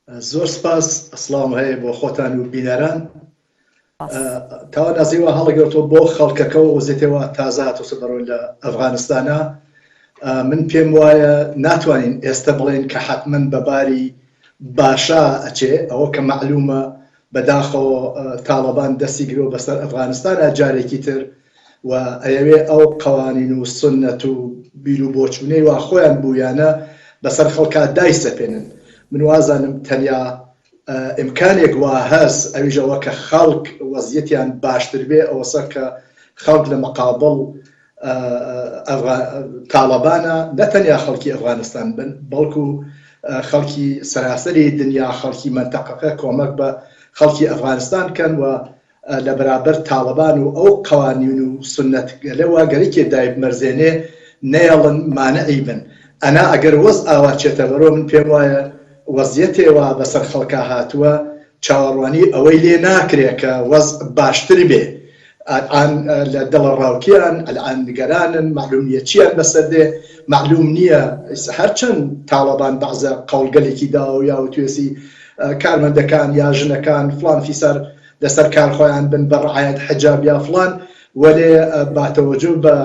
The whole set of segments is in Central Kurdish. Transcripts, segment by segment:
زۆر سپاس سڵاوم هەیە بۆ خۆتان و بینەران تاوە نازیوە هەڵگرتەوە بۆ خەڵکەکە و وەزیەتەوە تازە هاتوسە بەڕۆ لە ئەفغانستانە من پێم وایە ناتوانین ئێستا بڵێن کە حتمما بەباری باشا ئەچێ ئەوە کە معلومە بەداخەوە تاڵەبان دەستی گرۆ بەسەر ئەفغانستانە جارێکی تر و ئەیەوێ ئەو قەوانین و سوننەت و بیر و بۆچوونەی وا خۆیان بوویانە بەسەر خەڵکا دایسەپێنن. من وازانم تەنیا ئیمکانێک وا هەس ئەویش ئەوە کە خەڵک وەزیەتیان باشتر بێ ئەوەسە کە خەڵک لە مەقابڵ تاڵەبانە نە تەنیا خەڵکی ئەفغانستان بن بەڵکو خەڵکی سەراسەری دنیا خەڵکی مەنتەقەکە کۆمەک بە خەڵکی ئەفغانستان کەن و لە بەرابەر تاڵەبان و ئەو قەوانین و سوننەتگەلە وا گەرەکێ دایبمەرزێنێ نەیەڵن مانعی بن ئەنا ئەگەر وەز ئاوا چێتە بەرۆ من پێم وایە وەزیەتێ وا بەسەر خەڵکا هاتووە چاوەڕوانی ئەوەی لێ ناکرێ کە وەز باشتر بێ ئەلئان لە دڵەڕاوکێیان ئەلئان نگەرانن مەعلوم نییە چیان بەسەر دێ مەعلوم نییە هەرچەند تاڵەبان بەعزە قەوڵگەلێکی داوە یا وتوێسی کارمەندەکان یا ژنەکان فڵان فیسار لەسەر کار خۆیان بن بە ڕعایەت حجاب یا فڵان، وەلێ با تەوەجوه بە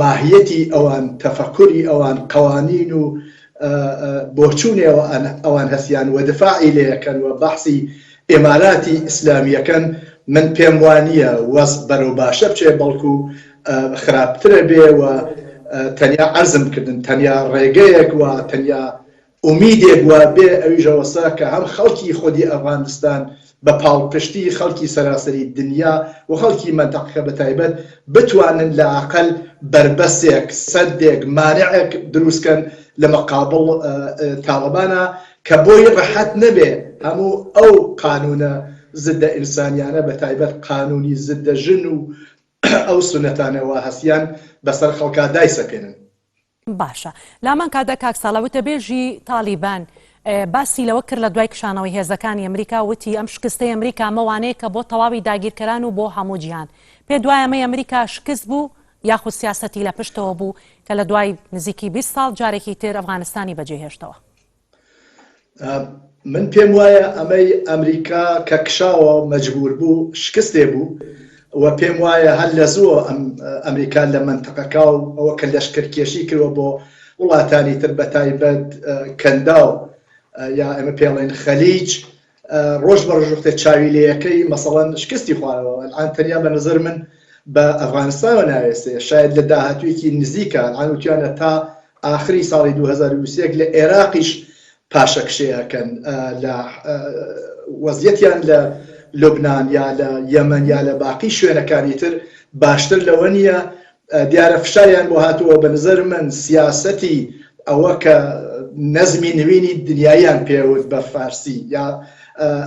ماهیەتی ئەوان، تەفەکوری ئەوان، قەوانین و بۆچوونێ ئەوان هەسیان و دفاعی لێ ئەکەن و بەحسی ئیماراتی ئیسلامیەکەن، من پێم وا نییە وەزع بەرەو باشە بچێ بەڵکو خراپترە بێ و تەنیا عەرزم کردن تەنیا ڕێگەیەک و تەنیا ئومیدێک وا بێ ئەویش ئەوەسە کە هەم خەڵکی خۆدی ئەفغانستان بە پاڵپشتی خەڵکی سەراسەری دنیا و خەڵکی مەنتەقەکە بە تایبەت بتوانن لااقەل بەربەسێک، سەدێک، مانعێک دروست کەن لە مەقابڵ تاڵەبانا کە بۆی ڕەحەت نەبێ هەموو ئەو قانوونە زدە ئینسانیانە بە تایبەت قانوونی زدە ژن و ئەو سوننەتانە وا هەسیان بەسەر خەڵکا دایسەپێنن. باشە لامان کاتدا کاک ساڵح وتەبێژی تالیبان باسی لەوە کرد لە دوای کشانەوەی هێزەکانی ئەمریکا وتی ئەم شکستەی ئەمریکا مەوانەیەکە بۆ تەواوی داگیرکەران و بۆ هەموو جیهان پێ دوای ئەمەی ئەمریکا شکست بوو یاخود سیاسەتی لە پشتەوە بوو کە لە دوای نزیکی 20 ساڵ جارێکی تر ئەفغانستانی بەجێهێشتەوە. من پێم وایە ئەمەی ئەمریکا کە کشاوە مەجبور بوو شکستێ بوو و پێم وایە هەر لە زووە ئەمریکا لە مەنتەقەکە و ئەوە کە لەشکرکێشی کردوە بۆ وڵاتانی تر بە تایبەت کەنداو یا ئێمە پێڵێن خەلیج ڕۆژ بە ڕۆژ وەختێ چاوی لێیەکەی مەسەڵەن شکستی خوارەوە ئەلعان تەنیا بە نظر من بە ئەفغانستانەوە ناوێسێ شاید لە داهاتوویەکی نزیکە ئەلعان وتیانە تا ئاخری ساڵی 2021 لە عێراقیش پاشەکشێ ئەکەن لە وەزیەتیان لە لوبناان یا لە یەمەن یا لە باقی شوێنەکانی تر باشتر لەوە نییە دیارە فشاریان بۆ هاتووە بە نظر من سیاسەتی ئەوە کە نەزمی نوینی دنیاییان پێوت بە فارسی یا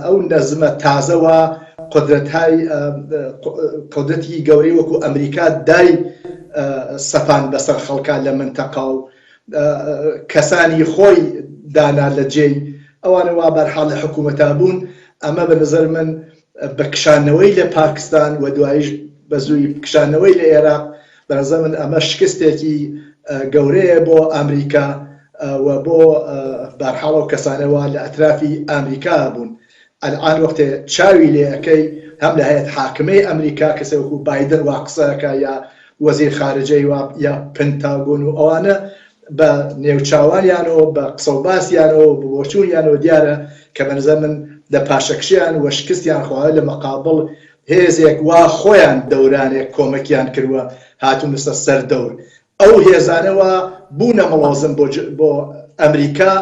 ئەو نەزمە تازەوە قدرەتهای قدرەتی گەورەی وەکو ئەمریکا دای سەپان بەسەر خەڵکا لە منتەقا و کەسانی خۆی دانا لە جێی ئەوانە وا بەرحاڵ لە حکوومەتا بوون ئەمە بە نظر من بە کشانەوەی لە پاکستان و دواییش بە زووی کشانەوەی لە ئێراق، بە نەزەر من ئەمە شکستێکی گەورەیە بۆ ئامریکا و بۆ بارحاڵ ئەو کەسانە وا لە ئەترافی ئامریکا بوون. ئەلعان وەختێ چاوی لێ ئەکەی هەم لە هەیئەت حاکمەی ئەمریکا کەسێ وەکوو بایدن وا قسە ئەکا یا وەزیر خارجەی وا یا پنتاگۆن و ئەوانە بە نێوچاوانیانەوە بە قسە و باسیانەوە بە بۆچوونیانەوە دیارە کە بە نظر من لە پاشەکشەیان و شکستیان خواوە لە مەقابڵ هێزێک وا خۆیان دەورانێک کۆمەکیان کردوە هاتوونەسە سەر دەور ئەو هێزانە وا بوونە مڵۆزم بۆ بۆ ئەمریکا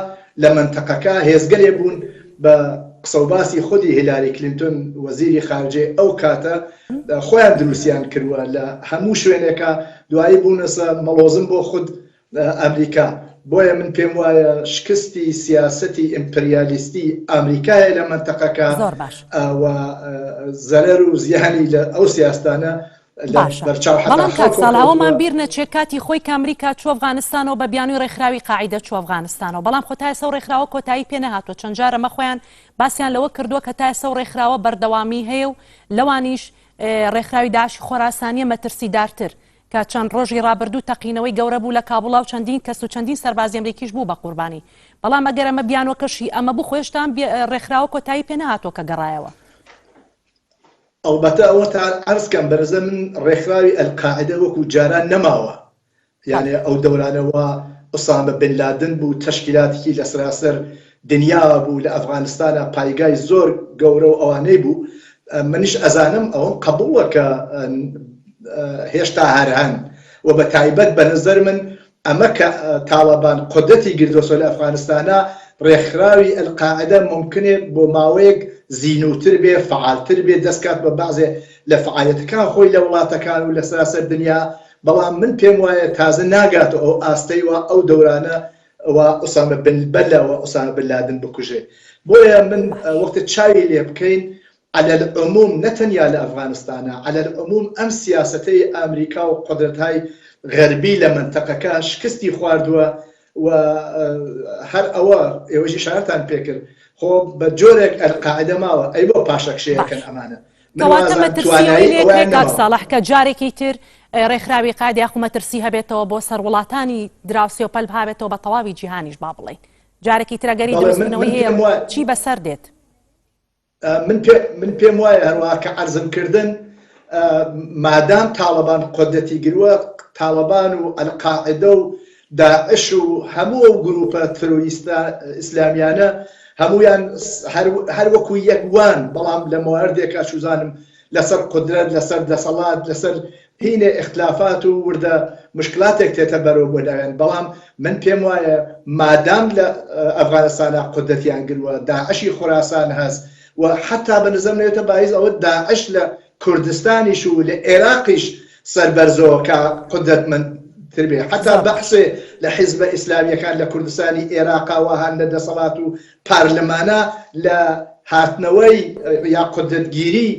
لە مەنتەقەکە هێزگەلێ بوون بە قسە و باسی خودی هیلاری کلینتۆن وەزیری خارجەی ئەو کاتە خۆیان دروستیان کردوە لە هەموو شوێنێکا دوایی بوونەسە مەڵۆزم بۆ خود ئەمریکا بۆیە من پێم وایە شکستی سیاسەتی ئیمپریالیستی ئەمریکایە لە مەنتەقەکە زۆر باش و زەرەر و زیانی لە ئەو سیاستانە باشە بەڵام کاک ساڵح ئەوەمان بیر نەچێت کاتی خۆی کە ئەمریکا چووە ئەفغانستانەوە بە بیانووی ڕێکخراوی قاعیدە چووە ئەفغانستانەوە بەڵام خۆ تا ئێستا ئەو ڕێکخراوە کۆتایی پێ نەهاتووە چەند جار ئەمە خۆیان باسیان لەوە کردووە کە تا ئێستا ئەو ڕێکخراوە بەردەوامی هەیە و لەوانیش ڕێکخراوی داعشی خۆراسانیە مەترسیدارتر. کە چەند ڕۆژی ڕابردوو تەقینەوەی گەورە بوو لە کابوڵا و چەندین کەس و چەندین سەربازی ئەمریکیش بوو بە قوربانی. بەڵام ئەگەر ئەمە بیانوەکەشی ئەمە بوو خۆ هێشتا ئەم ڕێکخراوە کۆتایی پێ نەهاتووە کە گەڕایەوە. ئەڵبەتە ئەوەتان عەرز کەم بەرزە من ڕێکخراوی ئەلقاعدە وەکو جاران نەماوە یانێ ئەو دەورانە وا ئوسامە بن لادن بوو تەشکیلاتیکی لە سەراسەر دنیا بوو لە ئەفغانستانا پایگای زۆر گەورە و ئەوانەی بوو منیش ئەزانم ئەوەم قەبوڵە کە هێشتا هەر هەن و بە تایبەت بە نەزەر من ئەمە کە تاڵەبان قودرەتی گردۆسۆ لە ئەفغانستانا، ڕێکخراوی ئەلقاعدە مومکنێ بۆ ماوەیەک زینووتر بێ، فەعالتر بێ، دەست کات بە بەعزێ لە فەعالیەتەکان خۆی لە وڵاتەکان و لە سەراسەر دنیا، بەڵام من پێم وایە تازە ناگاتە ئەو ئاستەی وا ئەو دەورانە وا ئوسامە بن بەلە وە ئوسامە بن لادن بکوژێ. بۆیە من وەختێ چاوی لێ بکەین علی العموم نە تەنیا لە ئەفغانستانا علی العموم ئەم سیاسەتەی ئامریکا و قودرەتهای غەربی لە مەنتەقەکە شکستی خواردوە و هەر ئەوە ئێوەش ئیشارەتان پێکرد خۆ بە جۆرێک ئەلقاعدە ماوە ئەی بۆ پاشەکشەیەکەن باش ئەمانە من کەواتە وازانم مەترسی ئەوەی توانایی لێ ئەوەیان کرێ کاک نەماوە. ساڵح کە جارێکی تر ڕێکخراوی قاعدە یاخو مەترسی هەبێتەوە بۆ سەر وڵاتانی دراوسێ و پەل بهاوێتەوە بە تەواوی جیهانیش با بڵێین جارێکی تر ئەگەری بەڵێ من من دروستبوونەوەی هەیە پێم و وایە چی بەسەر دێت؟ من پێ من پێم وایە هەروەها کە عەرزم کردن مادام تاڵەبان قودرەتی گروە تاڵەبان و ئەلقاعدە و داعش و هەموو ئەو گروپە ترۆریستە ئیسلامیانە هەمویان هەر وەکو یەک وان بەڵام لە مواردێکا چوزانم لەسەر قودرەت، لەسەر دەسەڵات، لەسەر هینێ ئیختلافات و وردە مشکلاتێک تێتە بەرەو بۆ لایەن، بەڵام من پێم وایە مادام لە ئەفغانستانا قودرەتیان گروە، داعشی خوراسان هەس و حەتا بە نزەم نەوێتە بایز ئەوە داعش لە کوردستانیش و لە ئێراقیش سەر بەرزۆ کە قودرەتمەند تر بێ، حەتا زۆر باش. بەعسێ لە حیزبە ئیسلامیەکان لە کوردستانی ئێراقا وا هان لە دەسەڵات و پارلمانە لە هاتنەوەی یا قودرەتگیری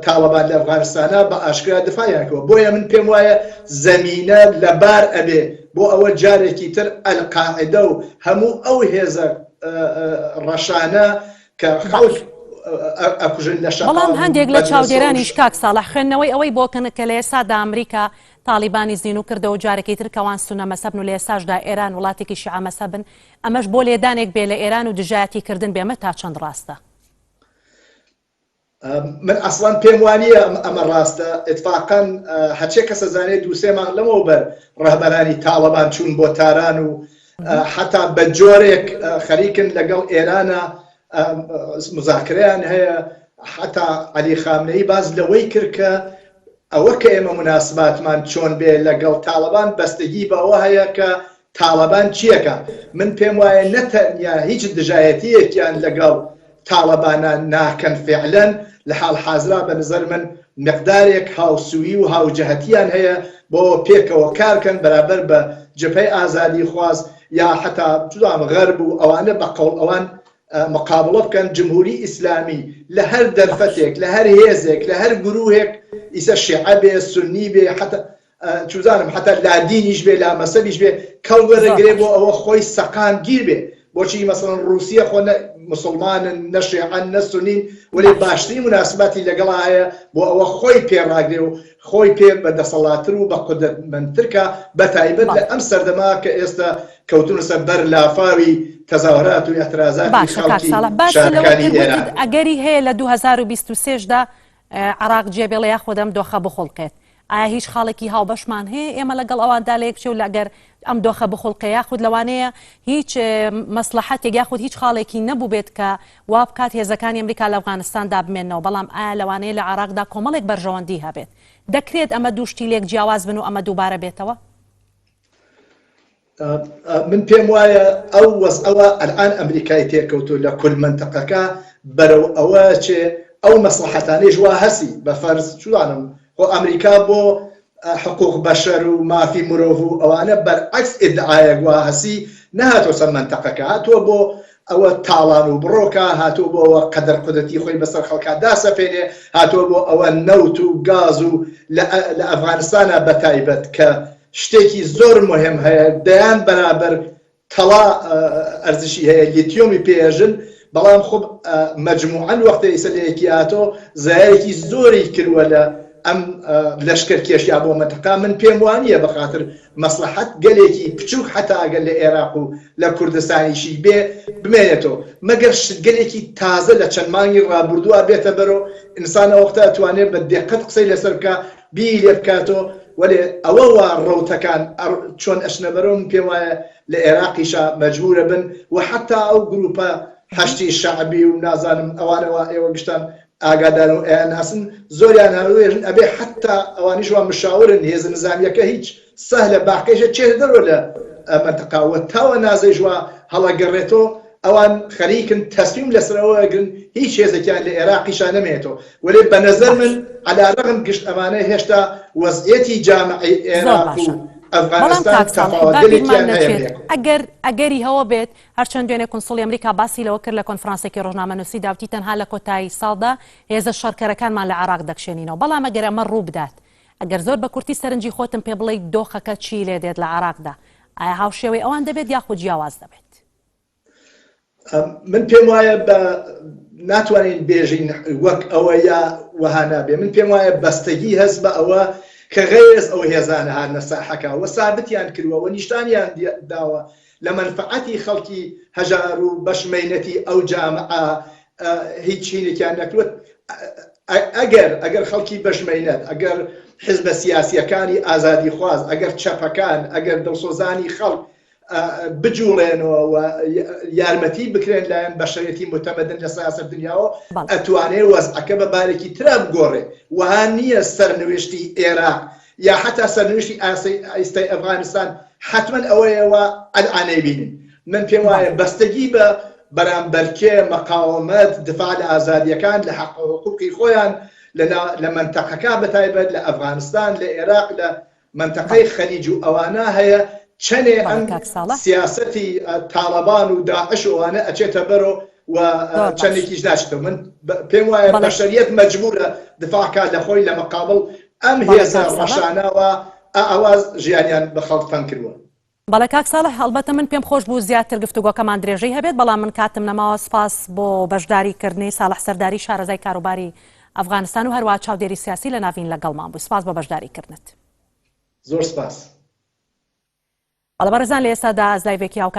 تاڵەبان لە ئەفغانستانا بە ئاشکرا دفاعیان کردوە بۆیە من پێم وایە زەمینە لەبار ئەبێ بۆ ئەوە جارێکی تر ئەلقاعدە و هەموو ئەو هێزە ڕەشانە کە خەڵک باش. ئەکوژن لە بەڵام شەقام و هەندێک لە مەدرەسە و چاودێرانیش کاک ساڵح خوێندنەوەی ئەوەی بۆ کەن کە لە ئێستادا ئەمریکا تاڵیبانی زینوو کردەوە و جارێکی تر کەوان سوننە مەزهەبن و لە ئێستاشدا ئێران وڵاتێکی شیعە مەزهەبن ئەمەش بۆ لێدانێک بێ لە ئێران و دژایەتی کردن بێ ئەمە تا چەند ڕاستە؟ من ئەسڵەن پێم وانییە ئەمە ڕاستە، ئیتفاقەن هەرچێ کەس ئەزانێ دوو سێ مانگ لەمەوبەر ڕەهبەرانی تاڵەبان چوون بۆ تاران و حەتا بە جۆرێک خەریکن لەگەڵ ئێرانە مزاکرەیان هەیە حەتا عەلی خامنەیی باس لەوەی کرد کە ئەوە کە ئێمە مناسباتمان چۆن بێ لەگەڵ تاڵەبان بەستگی بەوە هەیە کە تاڵەبان چیەکا؟ من پێم وایە نە تەنیا هیچ دژایەتیەکیان لەگەڵ تاڵەبانا ناکەن فعلەن لە حاڵ حازرا بە نزەر من مقدارێک هاوسویی و هاوجەهەتیان هەیە بۆ پێکەوە کار کەن بەرابەر بە جبهەی ئازادی خواز یا حەتا چزانم غەرب و ئەوانە بە قەوڵ ئەوان مقابڵە بکەن جمهوری ئیسلامی لە هەر دەرفەتێک لە هەر هێزێک لە هەر گروهێک ئیسە شیعە بێ سوننی بێ حەتا چوزانم حەتا لادینیش بێ لامەسەبیش بێ کەڵ وەرەگرێ بۆ ئەوە خۆی سەقام گیر بێ بۆچی مەسەڵەن ڕوسیە خۆ نە مسوڵمانن نە شێعەن نە سونین وەلێ باشترین موناسباتی لەگەڵا هەیە بۆ ئەوە خۆی پێ ڕاگرێ و خۆی پێ بە دەسەڵاتر و بە قودرەتمەندتر کا بە تایبەت لە ئەم سەردەما کە ئێستا کەوتونەسە بەر لافاوی تەزاهورات و ئیعترازاتی باشە کاک خەڵکی ساڵح باست لەوە شارەکانی کرد وتت ئێران. ئەگەری هەیە لە 2023 دا عێراق جێبێڵێ یاخود ئەم دۆخە بخوڵقێت ئایا هیچ خاڵێکی هاوبەشمان هەیە ئێمە لەگەڵ ئەواندا لەیەک بچێ و لەگەر ئەم دۆخە بخوڵقێ یاخود لەوانەیە هیچ مەسڵەحەتێک یاخود هیچ خاڵێکی نەبووبێت کە وا بکات هێزەکانی ئەمریکا لە ئەفغانستاندا بمێنەوە بەڵام ئایا لەوانەیە لە عێراقدا کۆمەڵێک بەرژەوەندی هەبێت دەکرێت ئەمە دوو شتی لێک جیاواز بن و ئەمە دووبارە بێتەوە؟ من پێم وایە ئەو وەزعەوە ئەلئان ئەمریکای تێکەوتو لە کول مەنتەقەکە بەرەو ئەوە چێ ئەو مەسڵەحەتانەیش وا هەسی بە فەرز چوزانم خۆ ئەمریکا بۆ حقوق بەشەر و مافی مرۆڤ و ئەوانە بەرعەکس ئیدعایەک وا هەسی نەهاتۆ سەر مەنتەقەکە هاتووە بۆ ئەوە تاڵان و بڕۆکە هاتووە بۆ ئەوە قەدەر قودرەتی خۆی بەسەر خەڵکا داسەپێنێ هاتووە بۆ ئەوە نەوت و گاز و لە ئەفغانستانا بەتایبەت کە شتێکی زۆر موهیم هەیە دەیان بەرابەر تەڵا ئەرزشی هەیە لیتیۆمی پێ ئێژن بەڵام خب مەجموعەن وەختێ ئیسە لە یەکی ئاتۆ زایەکی زۆری کردوە لە. ئەم لەشکر کێشیا بۆ مەنتەقە من پێم وانییە بە خاتر مەسڵەحەت گەلێکی بچووک حەتا ئەگەر لە ئێراق و لە کوردستانیشی بێ بمێنێتەوە مەگەر شتگەلێکی تازە لە چەند مانگی ڕابوردووە بێتە بەرۆ ئینسان ئەوەختە ئەتوانێ بە دێقەت قسەی لەسەر بکا بیری لێ بکاتەوە وەلێ ئەوە وا ڕەوتەکان چۆن ئەچنە بەرەو من پێم وایە لە ئێراقیشا مەجبورە بن و حەتا ئەو گروپە حەشدی شەعبی و نازانم ئەوانە وا ئێوە گشتان ئاگادارن و ئەیانناسن زۆریان هەروێژن ئەبێ حەتا ئەوانیش وا مشاورن هێزە نزامیەکە هیچ سەهلە باقیشە چێتە دەرەوە لە مەنتەقە و تاوە نازەیش وا هەڵەگەڕێتۆ ئەوان خەریکن تەسمیم لەسەر ئەوە ئەگرن هیچ هێزێکیان لە ئێراقیشا نەمێنێتەوە وەلێ بە نەزەر باش من عەلا رەغم گشت ئەمانە هێشتا وەزعیەتی جامعەی زۆر ئێراق و باشە بەڵام ئەفغانستان کاک ساڵح با بیرمان تەفاوەتگەلێکیان هەیە نەچێت بەیەکەوە. ئەگەر ئەگەری هەوە بێت هەرچەند دوێنێ کونسوڵی ئەمریکا باسی لەوە کرد لە کۆنفرانسێکی ڕۆژنامەنووسیدا وتی تەنها لە کۆتایی ساڵدا هێزە شەڕکەرەکانمان لە عێراق دەکشێنینەوە بەڵام ئەگەر ئەمە ڕووبدات ئەگەر زۆر بە کورتی سەرنجی خۆتم پێ بڵێیت دۆخەکە چی لێ دێت لە عێراقدا ئایا هاوشێوەی ئەوان دەبێت یاخود جیاواز دەبێت؟ من پێم وایە بە ناتوانین بێژین وەک ئەوە یا وەها نابێ من پێم وایە بەستەگی هەست بە ئەوە کە غەیرەز ئەو هێزانە هاتنە ساحەکە و سابتیان کردووە و نیشتانیان داوە لە مەنفەعەتی خەڵکی هەژار و بەش مەینەتی ئەو جامعە هیچ چینێکیان نەکردووە ئەگەر ئەگەر خەڵکی بەش مەینەت ئەگەر حزبە سیاسیەکانی ئازادیخواز ئەگەر چەپەکان ئەگەر دڵسۆزانی خەڵک بجوڵێنەوە و یارمەتی بکرێن لایەن بەشەرێتی متەمەدن لە سەراسەر دنیاوە ئەتوانێ وەزعەکە بە بارێکی ترا بگۆڕێ وەها نییە سەرنوێشتی ئێراق یا حتا سەرنوێشتی ئیستای ئەفغانستان حتمما ئەوەیە وا ئەلئان نەیبینین من پێم وایە بەستەگی بە بەرامبەرکێ مەقاومەت دفاع لە ئازادیەکان لە حەق و حقوقی خۆیان لە مەنتەقەکە بەتایبەت لە ئەفغانستان لە ئێراق لە مەنتەقەی خەلیج و ئەوانە هەیە چەنێ ئەم سیاسەتی تاڵەبان و داعش و ئەوانە ئەچێتە بەرۆ و چەندێکیش ناچێتەوە من پێم وایە بەشەریەت مەجبورە دفاع کا لە خۆی لە مقابڵ ئەم هێزە ڕەشانەوە ئاواز ژیانیان بە خەڵک تەنگ کردووە. بەڵێ کاک ساڵح هەڵبەتە من پێم خۆش بوو زیاتر گفتوگۆکەمان درێژەی هەبێت بەڵام من کاتم نەماوە سپاس بۆ بەشداری کردنی ساڵح سەرداری شارەزای کاروباری ئەفغانستان و هەروەها چاودێری سیاسی لە ناڤین لەگەڵمان بووی سپاس بۆ بەشداری کردنت. زۆر سپاس. بەڵێ بەڕێزان لە ئێستادا ئاز لایڤێکی هاوکار.